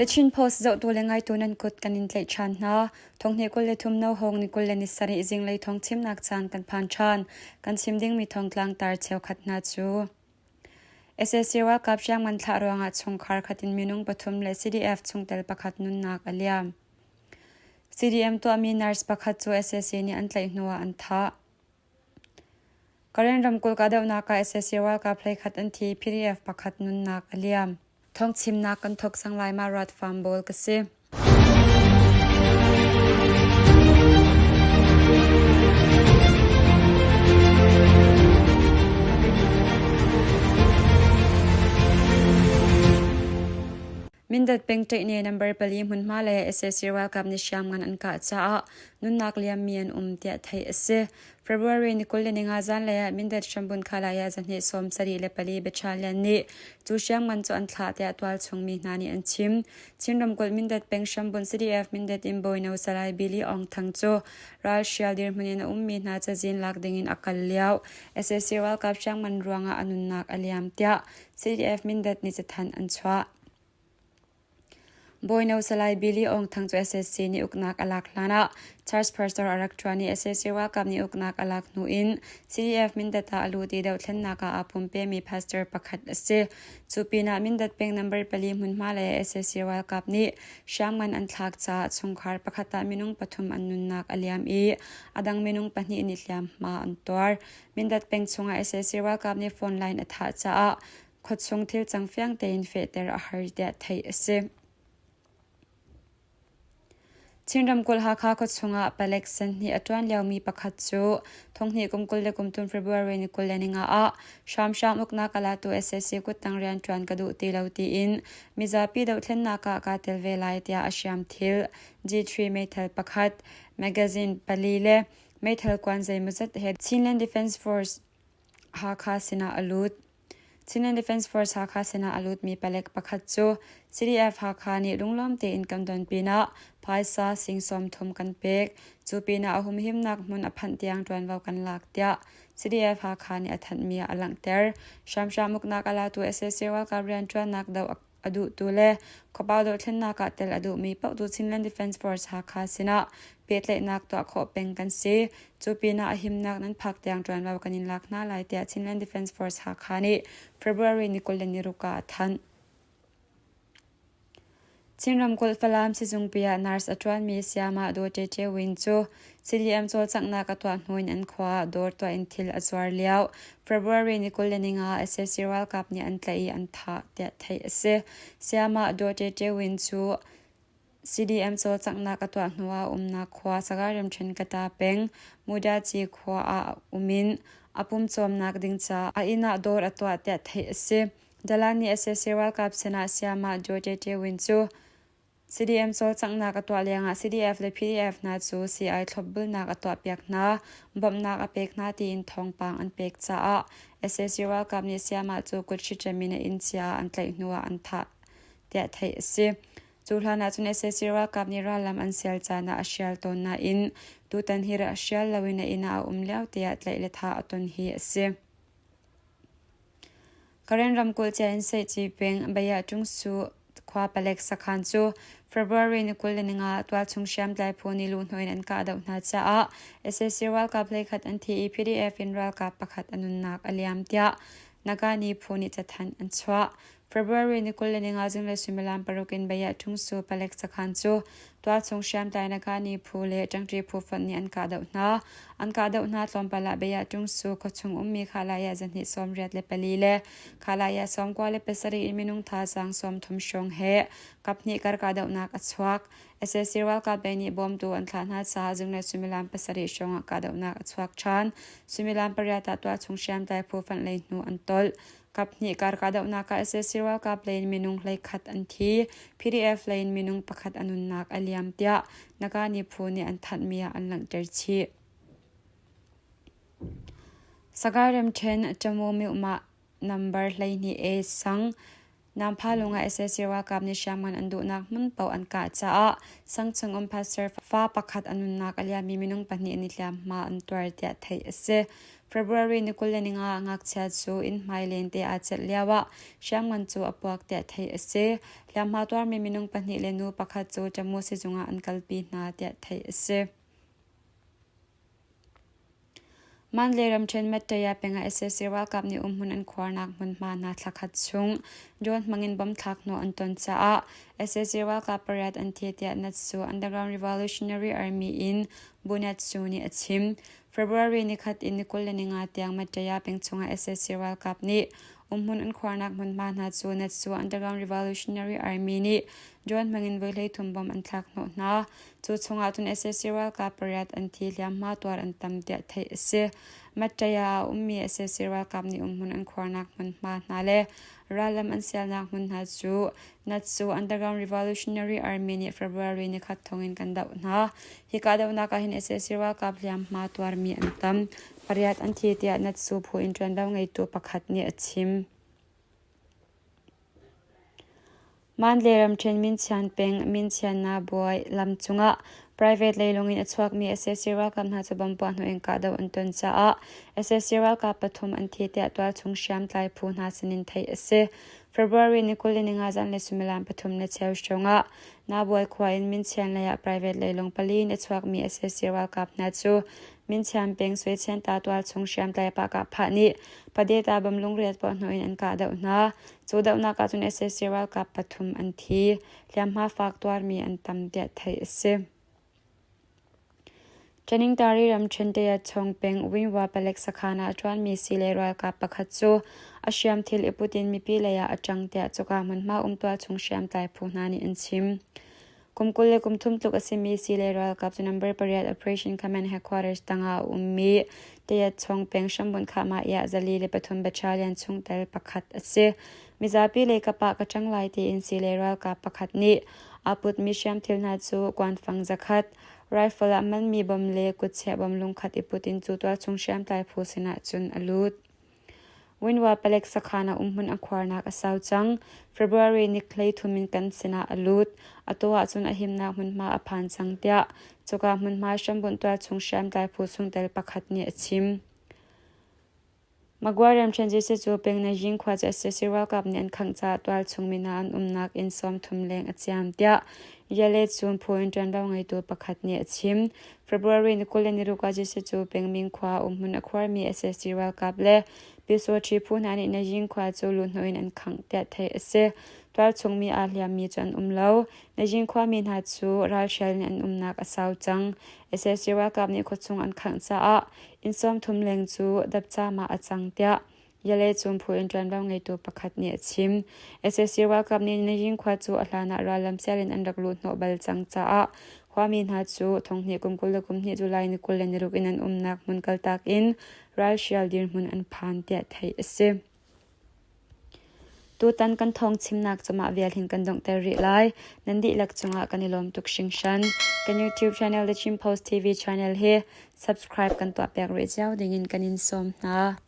The Chin Post zohtu le ngaitu nan kut kan in tlaih ṭhan hna. Thonghnih 23 no hong ni 27 zinglei thawng chimnak caan kan phan ṭhan. Kan chim dingmi thawngtlang tar cheukhat hna cu sac ralkap hriamngan thlah ruangah chungkhar khat in minung pathum le CDF chungtel pakhat nunnak a liam. CDM tuahmi nurse pakhat cu sac nih an tlaih hnuah an thah. Karen ramkulh kahdohnak ah sac ralkap hleikhat an thi, PDF pakhat nunnak a liam. Thawngchimnak kan thawk cang lai ma rat farm bawl ka si. Mindat peng ṭeihne number pali hmunhma le sac ralkap nih hriamngan an kah caah nunnak liammi an um tiah theih a si. February ni 25 zanlei ah Mindat hrambun khalai ah zahnih 74 battalion nih cu hriamngan cu an thlah tiah tualchung mi hna nih an chim. Chin ramkulh Mindat peng hrambun CDF Mindat in Bawino Salai Billy Aung Thang cu ralhrial dirhmun in a ummi hna cazin lak dingin a kal lio. sac ralkap hriamngan ruangah a nunnak a liam tiah CDF Mindat nih cathanh an chuah. Bawino Salai Billy Aung Thang cu sac nih uknak a lak hlanah Church Pastor a rak ṭuan i sac ralkap nih uknak a lak hnu in CDF Mindat ah a lut i dohthlennak ah aa pumpemi pastor pakhat a si. Cu pinah Mindat peng number pali hmunhma lei ah sac ralkap nih hriamngan an thlak caah chungkhar pakhat ah minung pathum an nunnak a liam i a dang minung pahnih nih hliamhma an tuar. Mindat peng chungah sac ralkap nih phone line a thah caah khuachung thil cang fiang tein fehter a har tiah theih a si. Chin ramkulh Hakha khuachung ah palek senhnih a ṭuan liomi pakhat cu thonghnih kum 23 February ni 25 ah hramhram uknak a latu sac kuttang rianṭuan ka duh ti lo tiin mizapi dohthlennak ah kaa tel ve lai tiah a hriamthil G3 meithal pakhat, magazine pali le meithal kuan zeimawzat he Chinland Defense Force Hakha sinah a lut. Chinland Defence Force Hakha sinah a lutmi palek pakhat cu CDF Hakha nih lunglawm tein kan don pinah phaisa sing 30 kan pek. Cu pinah a humhimnak hmun a phanh tiang ṭuanvo kan lak tiah CDF Hakha nih a thanhmi ah a langhter. Hramhram uknak a latu sac ralkap rianṭuannak doh a duhtu le khuapau dohthlennak ah tel a duhmi paoh cu Chinland Defence Force Hakha sinah pehtlaihnak tuah khawh peng kan si. Cu pinah a himnak nan phak tiang ṭuanvo kan in lak hna lai tiah Chinland Defence Force Hakha nih February ni 26 ah a thanh. Chin ramkulh Falam sizungpi ah nurse a ṭuanmi Sayamah Daw Ṭe Ṭe Win cu CDM cawlcanghnak a tuah hnu in an khua ah dawr tuah in thil a zuar lio. February ni 25 ah sac ralkap nih an tlaih i an thah tiah theih a si. Sayamah Daw Ṭe Ṭe Win cu CDM cawlcanghnak a tuah hnu ah a umnak khua Sagaing ramṭhen Kata peng Mudaci khua ah um in a pum cawmnak ding caah a inn ah dawr a tuah tiah theih a si. Dalan nih sac ralkap sinah sayamah Joe Ṭe Ṭe Win cu CDM cawlcanghnak a tuah lengah CDF le PDF hna cu sii-ai thlopbulnak a tuahpiak hna, bawmhnak a pek hna tiin thawngpang an pek caah sac ralkap nih sayamah cu kut hriṭem in a inn cia ah an tlaih hnuah an thah tiah theih a si. Cu hlan ah cun sac ralkap nih rallam an sial caan ah a hrial tawn nain tutan hi a hrial loin a inn ah a um lio tiah tlaih le thah a ton hi a si. Karen ramkulh Ciainseihci peng Bayah-Tungsu khua palek sakhan cu February ni 25 tualchung hriamtlai phu nih luhhnawh in an kahdoh hna caah sac ralkap hleikhat an thi i PDF in ralkap pakhat a nunnak a liam tiah Nagani phu nih cathanh an chuah. February ni 25 zinglei suimilam paruk in Bayah-Tungsu palek sakhan cu tualchung hriamtlai Nagani phu le ṭangṭi phu fonh nih an kahdoh hna. An kahdoh hna tlawmpal ah Bayah-Tungsu khuachung ummi Khalaya zahnih 84 le Khalaya 97 in minung thazaang 30 hrawng he kaphnih kar kahdohnak a chuak. Sac ralkap lei nih bawmtu an thlah hna caah zinglei suimilam pasarih hrawng ah kahdohnak a chuak ṭhan. Suimilam pariat ah tualchung hriamtlai phu fonh lei hnu an tolh. Kaphnih kar kahdohnak ah sac ralkap lei in minung 11 an thi, PDF lei in minung pakhat a nunnak a liam tiah Nagani phu nih an thanhmi ah an langhter chih. Sagaing ramṭhen Tamu myohmah number 12 A sang. Namphalung ah sac ralkap nih hriamngan an duhnak hmun paoh an kah caah sangchung um pastor fa pakhat a nunnak a liammi minung pahnih nih hliamhma an tuar tiah theih a si. February ni 25 ah ngakchia cu inn hmai lente aa celh lioah hriamngan cu a puak tiah theih a si. Hliamhma tuarmi minung pahnih le nu pakhat cu Tamu sizung ah an kalpi hna tiah theih a si. Mandalay ramṭhen Mattaya peng ah sac ralkap nih umhmun an khuarnak hmunhma hna thlakhat chung drone hmangin bomb thlak hnawh an ton caah sac ralkap pariat an thi tiah Natsu Underground Revolutionary Army in Bunatsu nih a chim. February nikhat in ni 25 tiang Mattaya peng chungah sac ralkap nih umhmun an khuarnak hmunhma hna cu Natsu Underground Revolutionary Army nih drone hmangin voi 13 bomb an thlak hnawh hna. Cu chungah cun sac ralkap pariat an thi hliamhma tuar an tam tiah theih a si. Mattaya ah a ummi sac ralkap nih umhmun an khuarnak hmunhma hna le rallam an sialnak hmun hna cu Natsu Underground Revolutionary Army nih February nikhat thawngin kan doh hna. Hi kahdohnak ah hin sac ralkap hliamhma tuarmi an tam. Pariat an thi tiah Natsu phu in ṭuanvo ngeitu pakhat nih a chim. Mandalay ramṭhen Minchian peng Minchianna buai lam cungah private leilung in a chuakmi sac ralkap hna cu bomb puah hnu in kahdoh an ton caah sac ralkap pathum an thi tiah tualchung hriamtlai phu hna sinin theih a si. February ni 25 zanlei suimilam pathum le cheu hrawngah Nabuai khua in Minchian lei ah private leilung pali in a chuakmi sac ralkap hna cu Minchian peng Suichianta tualchung hriamtlai pah phah nih Padeta bom lungriat puah hnawh in an kahdoh hna. Cu dohnak ah cun sac ralkap pathum an thi. Hliamhma fak tuarmi an tam tiah theih a si. Ṭaningtari ramṭhen Tayatchawng peng Winwa palek sakhan ah a ṭuanmi sii lei ralkap pakhat cu a hriamthil i put in mipi lei ah a ṭang tiah cuka hmunhma um tualchung hriamtlai phu hna nih an chim. Kum 23 tluk a simi sii lei ralkap cu number pariat Operation Command Headquarters tangah a ummi Tayatchawng peng hrambunh Khahmah 403 Battalion chungtel pakhat a si. Mizapi lei kap ah ka ṭang lai tiin sii lei ralkap pakhat nih aa putmi hriamthil hna cu kuanfang zakhat, rifle ah manmi bom le kutcheh bom lungkhat i put in cu tualchung hriamtlai phu sinah cun a lut. Winwa palek sakhan ah umhmun a khuarnak a sau cang. February ni 13 in kan sinah a lut. Atu ahcun a himnak hmunhma a phan cang tiah cuka hmunhma hrambunh tualchung hriamtlai phu chungtel pakhat nih a chim. Magway ramṭhen cu Pengnayin khua cu sac ralkap nih an khangh caah tualchung mi hna an umnak inn 30 leng a ciam tiah Yale Cun phu in ṭuanvo ngeitu pakhat nih a chim. February ni 26 ah cu Pengming khua umhmun a khuarmi sac ralkap le Pyusawṭhi phu hna nih Nayin khua cu luhhnawh in an khangh tiah theih a si. Tualchung mi aa hliammi cu an um lo. Nayin khuami hna cu ralhrial in an umnak a sau cang. Sac ralkap nih khuachung an khangh caah Inn 30 leng cu dapcam ah a cang tiah Yale Cun phu in ṭuanvo ngeitu pakhat nih a chim. Sac ralkap nih Nayin khua cu a hlanah rallam sial in an rak luh hnawh bal cang caah khuami hna cu thonghnih kum 22 July ni 26 in an umnak hmun kaltak in ralhrial dirhmun an phan tiah theih a si. Tutan kan thawng chimnak cu mah vial hin kan donghter rih lai. Nan dihlak cungah kan i lawm tuk hringhran. Kan YouTube channel The Chin Post TV channel hi subscribe kan tuahpiak rih cio dingin kan in sawm hna.